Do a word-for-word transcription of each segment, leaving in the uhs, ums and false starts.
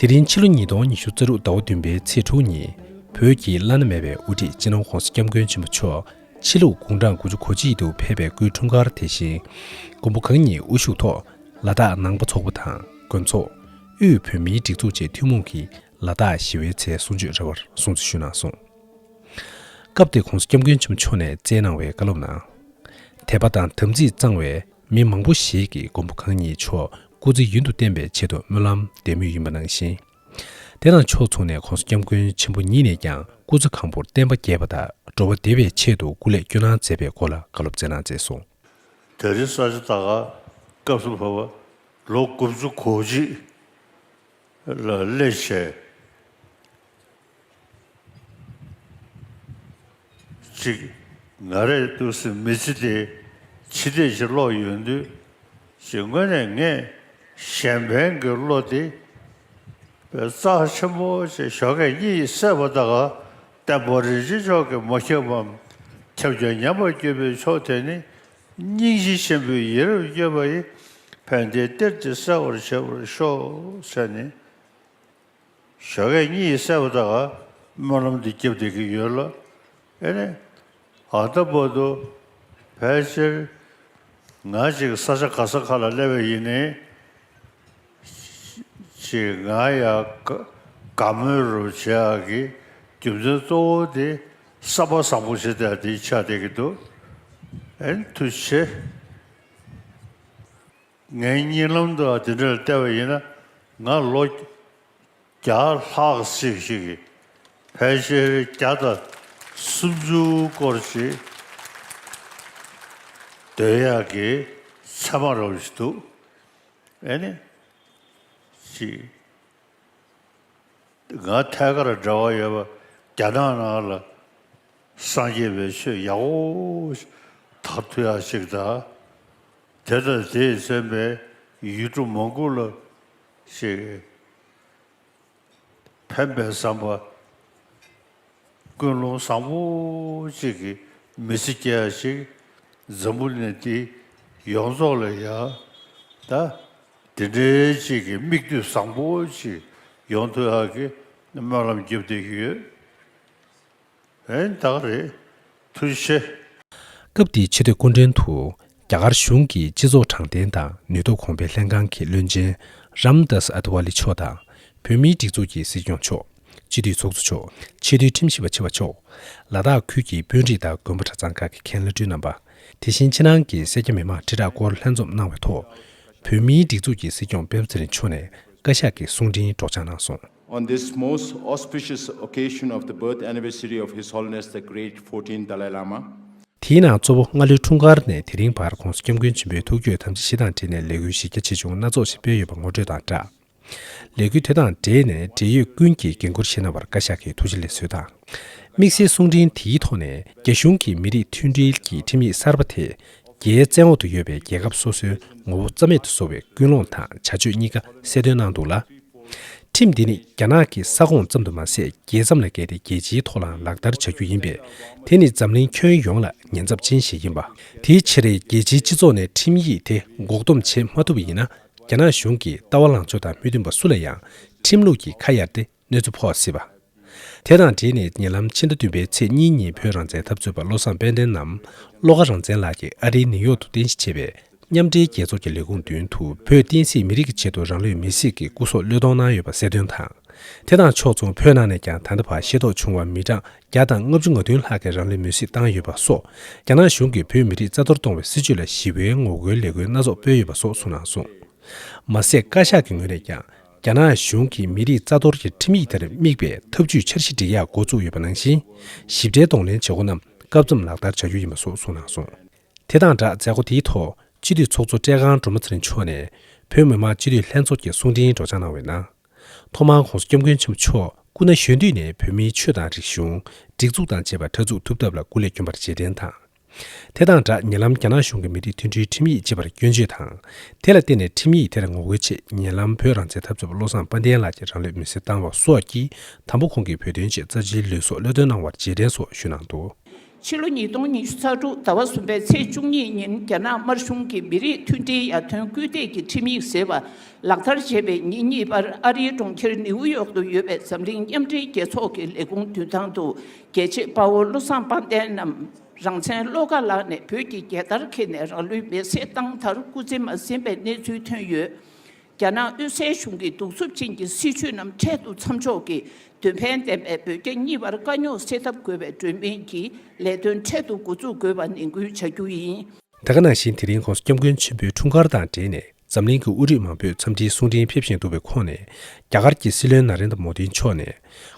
དེ་རིང་ཕྱི་ལོ་ཉིས་སྟོང་ཉི་ཤུ་རྩ་དྲུག་ཟླ་བ་བདུན་པའི་ཚེས་དྲུག་ཉིན། བོད་ཀྱི་བླ་ན་མེད་པའི་དབུ་ཁྲིད་སྤྱི་ནོར་༧གོང་ས་༧སྐྱབས་མགོན་ཆེན་པོ་མཆོག་ཕྱི་ལུགས་དགུང་གྲངས་དགུ་བཅུ་གོ་གཅིག་དུ་ཕེབས་པའི་སྐུའི་འཁྲུངས་སྐར་དེ་བཞིན། མགོན་པོ་གང་ཉིད་དབུ་བཞུགས་ཐོག་ལ་དྭགས་ནང་པ་ཚོགས་པ་དང་དགོན་ཚོགས། དབུས་བོད་མིའི་སྒྲིག་འཛུགས་བཅས་ཐུན་མོང་གིས་ལ་དྭགས་ཞི་བའི་ཚལ་གསུང་ཆོས་ར་བར་སྲུང་བརྩི་ཞུས་གནང་སོང་། སྐབས་དེར་༧གོང་ས་༧སྐྱབས་མགོན་ཆེན་པོ་མཆོག་ནས་བསྩལ་གནང་བའི་བཀའ་སློབ་ནང་། དད་པ་དང་དམ་ཚིག་གཙང་བའི་མི་མང་པོ་ཞིག་གིས་མགོན་པོ་གང་ཉིད་མཆོག་སྐུ་ཚེ་ཡུན་དུ་བརྟན་པའི་ཆེད་དུ་སྨོན་ལམ་འདེབས་མུས་ཡིན་པ་ནང་བཞིན། དེ་དང་ཕྱོགས་མཚུངས་ནས་༧གོང་ས་༧སྐྱབས་མགོན་ཆེན་པོ་ཉིད་ནས་ཀྱང་སྐུ་ཚེ་གང་པོར་བསྟན་པ་རྒྱས་པ་དང་འགྲོ་བ་བདེ་བའི་ཆེད་དུ་སྐུ་ལས་སྐྱོན་གནང་མཛད་པའི་སྐོར་ལ་བཀའ་སློབ་སྩལ་གནང་མཛད་སོང་། དེ་རིང་ས་ཆ་ད་ག་སྐབས་སུ་བབ་པ་ལོ་དགུ་བཅུ་གོ་གཅིག་ལ་སླེབས་བྱས། ཅིག་ང་རས་འདུག་སེ་མི་ཚེ་དེ་ཕྱི་བལྟས་ཤིག་ཀློག་ཡོང་དུས། ཅིག་དངོས་གནས་ངས་གཞན་ཕན་གྱི་བློ་དེ་རྩ་ཆེན་པོ་ཞིག་ཞོགས་ཀས་གཉིད་སད་པ་དང་། བརྟན་པོ་རིན་ཆེན་མཆོག་གིས་མ་ཁྱབ་པའམ། ཁྱབ་ཀྱང་ཉམས་པར་གྱུར་པའི་མཆོག་དེ་ནི། སྙིང་རྗེ་ཆེན་པོས་ཡིད་རབ་བསྐྱོད་པ་ཡིས། ཕན་བདེའི་གཏེར་དེ་གསལ་བར་བྱེད་པར་ཤོག་ཟེར་ནས། ཞོགས་ཀས་གཉིད་སད་པ་དང་སྨོན་ལམ་འདི་བརྒྱབ་བསྡད་ཀྱི་ཡོད་ལ། ཨེ་ནས། ད་ལྟ་བར་དུ་ཕལ་ཆེར་ང་ཅིག་ས་ཆ་ག་ས་ག་ལ་སླེབས་པ་ཡིན་ནའི། ཅིག་ང་ཡ་དགའ་མོས་རུ་བྱེད་ཡག་གི་རྒྱུ་མཚན་གཙོ་བོ་དེ་བསམ་པ་བཟང་པོ་བྱེད་ཡག་དེ་ཆགས་བསྡད་ཀྱི་འདུག་ཨེ་ནས་ཐུགས་རྗེ་ཆེ། ངའི་གཉིད་ལམ་དུ་དེ་འདྲ་བལྟས་པ་ཡིན་ན། ང་ལོ་བརྒྱ་ལྷག་ཙམ་ཞིག་གི་ཕལ་ཆེར་བརྒྱ་དང་སུམ་ཅུ་སྐོར་ཞིག་སྡོད་ཡག་གི་མཚན་མ་རོབ་ཞིག་འདུག་ཨེ་ནས། ཅིག་ང་ཐད་ཀར་འབྲེལ་བ་ཡོད་པ་རྒྱ་ནག་ནང་ལ་སངས་རྒྱས་པའི་ཆོས་ཡག་པོ་དར་ཐུབ་ཡག་ཞིག་དང་། དེ་དང་དེས་མཚོན་པའི་ཡུལ་གྲུ་མང་པོ་ལ་ཞིག་ཕན་པའི་བསམ་པ། ཀུན་སློང་བཟང་པོ་ཅིག་གི་མི་ཚེ་སྐྱེལ་ཡག་ཞིག་འཛམ་བུ་གླིང་འདི་ཡོངས་རྫོགས་ལ་ཡང་ད་དེ་འདྲའི་ཅིག་གི་མིག་ལྟོས་བཟང་པོ་ཅིག་ཡོང་ཐུབ་ཡག་གི་སྨོན་ལམ་རྒྱབ་བསྡད་ཀྱི་ཡོད། ཨེ་ད་ག་རེད། ཐུགས་རྗེ་ཆེ། སྐབས་དེའི་ཆེས་མཐོའི་སྐུ་མགྲོན་དུ་རྒྱ་གར་གཞུང་གི་སྤྱི་ཚོགས་དྲང་བདེན་དང་ནུས་སྟོབས་གོང་འཕེལ་ལྷན་ཁང་གི་བློན་ཆེན་རམ་དཱས་ཨ་ཐི་ཝ་ལི་མཆོག་དང་། བོད་མིའི་སྒྲིག་འཛུགས་ཀྱི་སྲིད་སྐྱོང་མཆོག་སྤྱི་འཐུས་ཚོགས་གཙོ་མཆོག་ཆེས་མཐོའི་ཁྲིམས་ཞིབ་པ་ཆེ་བ་མཆོག་ལ་དྭགས་ཁུལ་གྱི་དཔོན་རིགས་དང་དགོན་པ་གྲྭ་ཚང་ཁག་གི་མཁན་བླ་སྤྲུལ་རྣམ་པ། དེ་བཞིན་ཕྱི་ནང་གི་སེར་སྐྱ་མི་མང་ཁྲི་ཕྲག་སྐོར་ལྷན་འཛོམས་གནང་བའི་ཐོག་བོད་མིའི་སྒྲིག་འཛུགས་ཀྱི་སྲིད་སྐྱོང་སྤེན་པ་ཚེ་རིང་མཆོག་ནས་བཀའ་ཤག་གི་གསུང་འཕྲིན་སྒྲོག་སྦྱང་གནང་སོང་། On this most auspicious occasion of the birth anniversary of His Holiness the Great fourteenth Dalai Lama, དེའི་ནང་གཙོ་བོ་སྔ་ལོའི་འཁྲུངས་སྐར་ནས་དེ་རིང་བར་༧གོང་ས་༧སྐྱབས་མགོན་ཆེན་པོའི་ཐུགས་བསྐྱེད་དམ་བཅའ་བཞི་དང་འབྲེལ་ནས་ལས་འགུལ་གཞི་རྒྱ་ཆེ་ཆུང་སྣ་ཚོགས་ཤིག་སྤེལ་ཡོད་པ་ངོ་སྤྲོད་དང་སྦྲགས། ལས་འགུལ་དེ་དང་འབྲེལ་ནས་འབྲེལ་ཡོད་ཀུན་གྱིས་འགན་འཁུར་བཞེས་གནང་བར་བཀའ་ཤག་གིས་ཐུགས་རྗེ་ལེགས་གསོལ་དང་། དམིགས་བསལ་གསུང་འཕྲིན་དེའི་ཐོག་ནས་རྒྱ་གཞུང་གིས་མི་རིགས་མཐུན་སྒྲིལ་གྱི་ཁྲིམས་ཡིག་གསར་པ་དེ། རྒྱའི་བཙན་འོག་ཏུ་ཡོད་པའི་རྒྱལ་ཁབ་སོ་སོའི་ངོ་བོ་རྩ་མེད་དུ་བཟོ་བའི་ཀུན་སློང་དང་བྱ་སྤྱོད་གཉིས་ཀ་གསལ་སྟོན་གནང་འདུག་ལ། ཁྲིམས་འདི་ནི་རྒྱ་ནག་གི་ས་ཁོངས་ཙམ་དུ་མ་ཟད། རྒྱལ་མཚམས་ལས་བརྒལ་ཏེ་རྒྱལ་སྤྱིའི་ཐོག་ལའང་ལག་བསྟར་བྱ་རྒྱུ་ཡིན་པས། དེ་ནི་འཛམ་གླིང་ཁྱོན་ཡོངས་ལ་ཉེན་ཚབས་ཅན་ཞིག་ཡིན་པ། དེའི་ཕྱིར། རྒྱལ་སྤྱིའི་སྤྱི་ཚོགས་ནས་ཁྲིམས་ཡིག་དེ་འགོག་སྡོམ་བྱེད་མ་ཐུབ་པ་ཡིན་ན། རྒྱ་ནག་གཞུང་གི་ལྟ་བ་ལངས་ཕྱོགས་དང་མོས་མཐུན་པ་སུ་ལ་ཡང་ཁྲིམས་ལུགས་ཀྱི་ཁ་གཡར་ཏེ་གནོད་འཚེ་ཕོག་སྲིད་པ། དེ་དང་འབྲེལ་ནས་ཉེ་ལམ་ཕྱི་ཟླ་བདུན་པའི་ཚེས་གཉིས་ཉིན་བོད་རང་བཙན་འཐབ་རྩོད་པ་བློ་བཟང་དཔལ་ལྡན་ནམ་བློ་དགའ་རང་བཙན་ལགས་ཀྱིས་ཨ་རིའི་ནིའུ་ཡོག་ཏུ་རྟེན་གཞི་བྱས་པའི་མཉམ་འབྲེལ་རྒྱལ་ཚོགས་ཀྱི་ལས་ཁུངས་མདུན་དུ་བོད་བསྟན་སྲིད་མི་རིགས་ཀྱི་ཆེད་དུ་རང་ལུས་མེར་སྲེག་གི་སྐུ་སྲོག་བློས་གཏོང་གནང་ཡོད་པ་གསལ་སྟོན་དང་། དེ་དང་ཕྱོགས་མཚུངས་བོད་ནང་ནས་ཀྱང་ད་ལྟ་བར་ཤེས་རྟོགས་བྱུང་བ་མི་གྲངས་བརྒྱ་དང་ལྔ་བཅུ་ང་བདུན་ལྷག་གིས་རང་ལུས་མེར་སྲེག་བཏང་ཡོད་པ་སོགས། རྒྱ་ནག་གཞུང་གིས་བོད་མི་རིགས་རྩ་གཏོར་གཏོང་བའི་སྲིད་བྱུས་ལ་ཞི་བའི་ངོ་རྒོལ་ལས་འགུལ་སྣ་ཚོགས་སྤེལ་ཡོད་པ་སོགས་གསུངས་གནང་སོང་། མ་ཟད། བཀའ་ཤག་གི་ངོས་ནས་ཀྱང་། རྒྱ་ནག་གཞུང་གིས་མི་རིགས་རྩ་གཏོར་གྱི་ཁྲིམས་ཡིག་དེར་དམིགས་པའི་ཐབས་ཇུས་འཆར་གཞི་སྒྲིག་ཡག་འགོ་བཙུགས་ཡོད་པ་ནང་བཞིན། ཞིབ་ཕྲའི་གདོང་ལེན་བྱེད་སྒོ་རྣམས་སྐབས་མཚམས་ལག་བསྟར་བྱ་རྒྱུ་ཡིན་པ་སོགས་གསུངས་གནང་སོང་། དེ་དང་སྦྲགས། མཛད་སྒོ་དེའི་ཐོག་སྤྱི་འཐུས་ཚོགས་གཙོ་བཀྲས་ཁང་སྒྲོལ་མ་ཚེ་རིང་མཆོག་ནས། བོད་མི་མང་སྤྱི་འཐུས་ལྷན་ཚོགས་ཀྱི་གསུང་འཕྲིན་སྒྲོག་སྦྱང་གནང་བའི་ནང་། ཐོག་མར་༧གོང་ས་༧སྐྱབས་མགོན་ཆེན་པོ་མཆོག་སྐུ་ན་གཞོན་དུས་ནས་བོད་མིའི་ཆོས་དང་རིག་གཞུང་། སྒྲིག་འཛུགས་དང་བཅས་པ་གྲ་ཚུགས་ཐུབ་ཐབས་ལ་སྐུ་ལས་བསྐྱོན་པར་རྗེས་དྲན་དང་། དེ་དང་སྦྲགས། ཉེ་ལམ་རྒྱ་ནག་གཞུང་གིས་མི་རིགས་མཐུན་སྒྲིལ་ཁྲིམས་ཡིག་ཅེས་པར་སྐྱོན་བརྗོད་དང་། དེ་ལ་བརྟེན་ནས་ཁྲིམས་ཡིག་དེར་ངོ་རྒོལ་ཆེད། ཉེ་ལམ་བོད་རང་བཙན་འཐབ་རྩོད་པ་བློ་བཟང་དཔལ་ལྡན་ལགས་ཀྱིས་རང་ལུས་མེར་སྲེག་བཏང་བ་སོགས་ཀྱིས། དམ་པ་ཁོང་གིས་བོད་དོན་ཆེད་རྩ་ཆེའི་ལུས་སྲོག་བློས་གཏོང་གནང་བར་རྗེས་དྲན་སོགས་ཞུས་གནང་འདུག་ཕྱི་ལོ་ཉིས་སྟོང་ཉི་ཤུ་རྩ་དྲུག་ཟླ་བ་གསུམ་པའི་ཚེས་བཅུ་གཉིས་ཉིན། རྒྱ་ནག་དམར་གཞུང་གིས་མི་རིགས་མཐུན་སྒྲིལ་ཡར་ཐོན་སྐུལ་འདེད་ཀྱི་ཁྲིམས་ཡིག་ཟེར་བ་ལག་བསྟར་བྱས་པའི་ཉིན་གཉིས་པར། ཨ་རིའི་གྲོང་ཁྱེར་ནིའུ་ཡོག་ཏུ་ཡོད་པའི་འཛམ་གླིང་མཉམ་འབྲེལ་རྒྱལ་ཚོགས་ཀྱི་ལས་ཁུངས་མདུན་ཐང་དུ། རྒྱལ་གཅེས་དཔའ་བོ་བློ་བཟང་དཔལ་ལྡན་རྣམས་རང་བཙན་བློ་དགའ་ལགས་ནས་བོད་ཀྱི་རྒྱལ་དར་འཁྱེར་ནས་རང་ལུས་མེར་སྲེག་བཏང་མཐར། སྐུ་ཚེ་མ་ཟིན་པའི་གནས་ཚུལ་ཐོན་ཡོད། རྒྱ་ནག་དབུས་སའི་གཞུང་གི་གདུག་རྩུབ་ཅན་གྱི་སྲིད་བྱུས་རྣམས་འཕྲལ་དུ་མཚམས་འཇོག་གིས། དོན་ཕན་ལྡན་པའི་བོད་རྒྱ་གཉིས་བར་དཀའ་རྙོག་སེལ་ཐབས་དགོས་པའི་གྲོས་མོལ་གྱི་ལས་དོན་འཕྲལ་དུ་འགོ་འཛུགས་དགོས་པ་ནན་སྐུལ་བྱ་རྒྱུ་ཡིན། དེ་ག་ནང་བཞིན། དེ་རིང་༸གོང་ས་༸སྐྱབས་མགོན་ཆེན་པོའི་འཁྲུངས་སྐར་དང་འབྲེལ་ནས། འཛམ་གླིང་གི་དབུ་ཁྲིད་མང་པོས་འཚམས་འདྲིའི་གསུང་འཕྲིན་ཕེབས་བཞིན་འདུག་པའི་ཁོངས་ནས། རྒྱ་གར་གྱི་སྲིད་བློན་ན་རེན་དྲ་མོ་དི་མཆོག་ནས།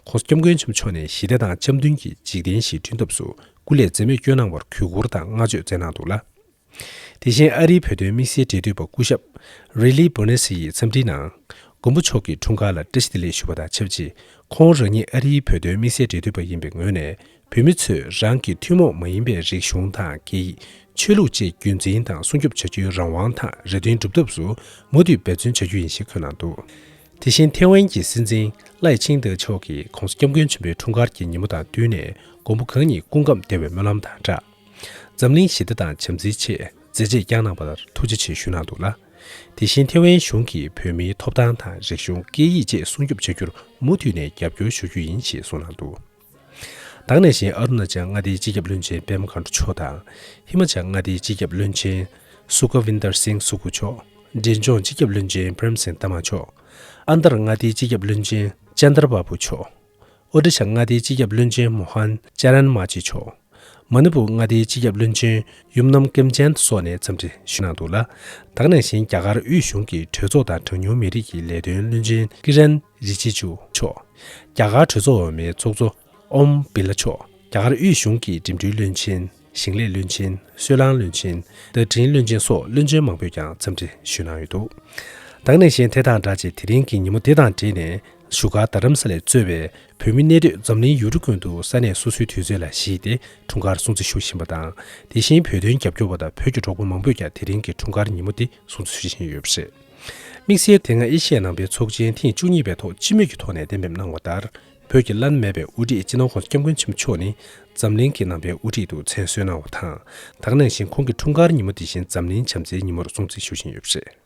༸གོང་ས་༸སྐྱབས་མགོན་ཆེན་པོ་མཆོག་ནས་ཞི་བདེ་དང་འཆམ་མཐུན་གྱི་འཇིག་རྟེན་ཞིག་བསྐྲུན་ཐབས་སུ་སྐུ་ལས་འཛེམས་མེད་བསྐྱོན་གནང་བར་གུས་བཀུར་དང་བསྔགས་བརྗོད་མཛད་གནང་འདུག་ལ། དེ་བཞིན་ཨ་རིའི་བོད་དོན་དམིགས་བསལ་འབྲེལ་མཐུད་པ་སྐུ་ཞབས་རི་ལི་བྷོ་ནེ་སི་ཡིས་འཚམས་འདྲིའི་ནང་། མགོན་པོ་མཆོག་གི་འཁྲུངས་སྐར་ལ་བཀྲ་ཤིས་བདེ་ལེགས་ཞུ་བ་དང་ཆབས་ཅིག། ཁོང་རང་ཉིད་ཨ་རིའི་བོད་དོན་དམིགས་བསལ་འབྲེལ་མཐུད་པ་ཡིན་པའི་ངོས་ནས། བོད་མི་ཚོས་རང་གི་ཐུན་མོང་མ་ཡིན་པའི་རིག་གཞུང་དང་སྐད་ཡིག། ཆོས་ལུགས་བཅས་རྒྱུན་འཛིན་དང་སྲུང་སྐྱོབ་བྱ་རྒྱུའི་རང་དབང་དང་རེ་འདུན་སྒྲུབ་ཐབས་སུ་མུ་མཐུད་འབད་བརྩོན་བྱ་རྒྱུ་ཡིན་ཞེས་འཁོད་གནང་འདུག། དེ་བཞིན་ཐེ་ཝན་གྱི་སྲིད་འཛིན་ལའེ་ཆིང་ཏེ་མཆོག་གིས་༸གོང་ས་༸སྐྱབས་མགོན་ཆེན་པོའི་འཁྲུངས་སྐར་གྱི་ཉིན་མོ་དང་བསྟུན་ནས། མགོན་པོ་གང་ཉིད་སྐུ་ཁམས་བདེ་བའི་སྨོན་ལམ་དང་སྦྲགས། འཛམ་གླིང་ཞི་བདེ་དང་བྱམས་བརྩེའི་ཆེད་མཛད་རྗེས་བསྐྱངས་གནང་བར་ཐུགས་རྗེ་ཆེ་ཞུས་གནང་འདུག་ལ། དེ་བཞིན་ཐེ་ཝན་གཞུང་གིས་བོད་མིའི་ཐོབ་ཐང་དང་རིག་གཞུང་སྐད་ཡིག་བཅས་སྲུང་སྐྱོབ་བྱ་རྒྱུར་མུ་མཐུད་ནས་རྒྱབ་སྐྱོར་ཞུ་རྒྱུ་ཡིན་ཞེས་གསུངས་གནང་འདུག། དེ་ག་ནང་བཞིན་ཨ་རུ་ན་ཅལ་མངའ་སྡེའི་སྤྱི་ཁྱབ་བློན་ཆེན་པད་མ་མཁའ་འགྲོ་མཆོག་དང་། ཧི་མ་ཅལ་མངའ་སྡེའི་སྤྱི་ཁྱབ་བློན་ཆེན་སུ་ཁ་ཝིན་དར་སིང་སུ་ཁུ་མཆོག། འབྲས་ལྗོངས་སྤྱི་ཁྱབ་བློན་ཆེན་པྲེམ་སིང་ཐ་མ་མཆོག། ཨན་དར་མངའ་སྡེའི་སྤྱི་ཁྱབ་བློན་ཆེན་ཅན་དར་བྷ་བྷུ་མཆོག། ཨོ་ཏྲི་ཤ་མངའ་སྡེའི་སྤྱི་ཁྱབ་བློན་ཆེན་མོ་ཧན་ཅ་རན་མ་ཅི་མཆོག། མ་ནི་པུར་མངའ་སྡེའི་སྤྱི་ཁྱབ་བློན་ཆེན་ཡུམ་ནམ་ཀེམ་ཅན་སོགས་ནས་འཚམས་འདྲི་ཞུས་གནང་འདུག་ལ། དེ་ག་ནང་བཞིན་རྒྱ་གར་དབུས་གཞུང་གི་གྲོས་ཚོགས་དང་གྲངས་ཉུང་མི་རིགས་ཀྱི་ལས་དོན་བློན་ཆེན་ཀི་རན་རི་ཇི་ཇུ་མཆོག། རྒྱ་གར་གྲོས་ཚོགས་འོག་མའི་ཚོགས་གཙོ་ཨོམ་བི་ལ་མཆོག། རྒྱ་གར་དབུས་གཞུང་གི་འགྲིམ་འགྲུལ་བློན་ཆེན། ཞིང་ལས་བློན་ཆེན། སོལ་རླངས་བློན་ཆེན། བརྡ་འཕྲིན་བློན་ཆེན་སོགས་བློན་ཆེན་མང་པོས་ཀྱང་འཚམས་འདྲི་ཞུས་གནང་ཡོད་འདུག། དེ་ག་ནང་བཞིན་དེ་དང་སྦྲགས་ཀྱིས་དེ་རིང་གི་ཉིན་མོ་འདི་དང་འབྲེལ་ནས། བཞུགས་སྒར་རྡ་རམ་ས་ལས་གཙོས་པའི་བོད་མི་གནས་སྡོད་འཛམ་གླིང་ཡུལ་གྲུ་ཀུན་ཏུ་ས་གནས་སོ་སོའི་དུས་ཚོད་ལ་གཞིགས་ཏེ་འཁྲུངས་སྐར་སྲུང་བརྩི་ཞུ་བཞིན་པ་དང་། དེ་བཞིན་བོད་དོན་རྒྱབ་སྐྱོར་བ་དང་བོད་ཀྱི་གྲོགས་པོ་མང་པོས་ཀྱང་དེ་རིང་གི་འཁྲུངས་སྐར་ཉིན་མོ་འདི་སྲུང་བརྩི་ཞུ་བཞིན་ཡོད་པ་རེད། དམིགས་བསལ་དེ་སྔ་ཨེ་ཤི་ཡའི་ནང་པའི་ཚོགས་ཆེན་ཐེངས་བཅུ་གཉིས་པའི་ཐོག་སྤྱི་མོས་ཀྱི་ཐོག་ནས་གཏན་འབེབས་གནང་བ་ལྟར། བོད་ཀྱི་བླ་ན་མེད་པའི་དབུ་ཁྲིད་སྤྱི་ནོར་༸གོང་ས་༸སྐྱབས་མགོན་ཆེན་པོ་མཆོག་ནི། འཛམ་གླིང་གི་ནང་པའི་དབུ་ཁྲིད་དུ་མཚན་གསོལ་གནང་བ་དང་། དེ་ག་ནང་བཞིན་ཁོང་གི་འཁྲུངས་སྐར་ཉིན་མོ་དེ་བཞིན་འཛམ་གླིང་བྱམས་བརྩེའི་ཉིན་མོར་སྲུང་བརྩི་ཞུ་བཞིན་ཡོད་པ་རེད།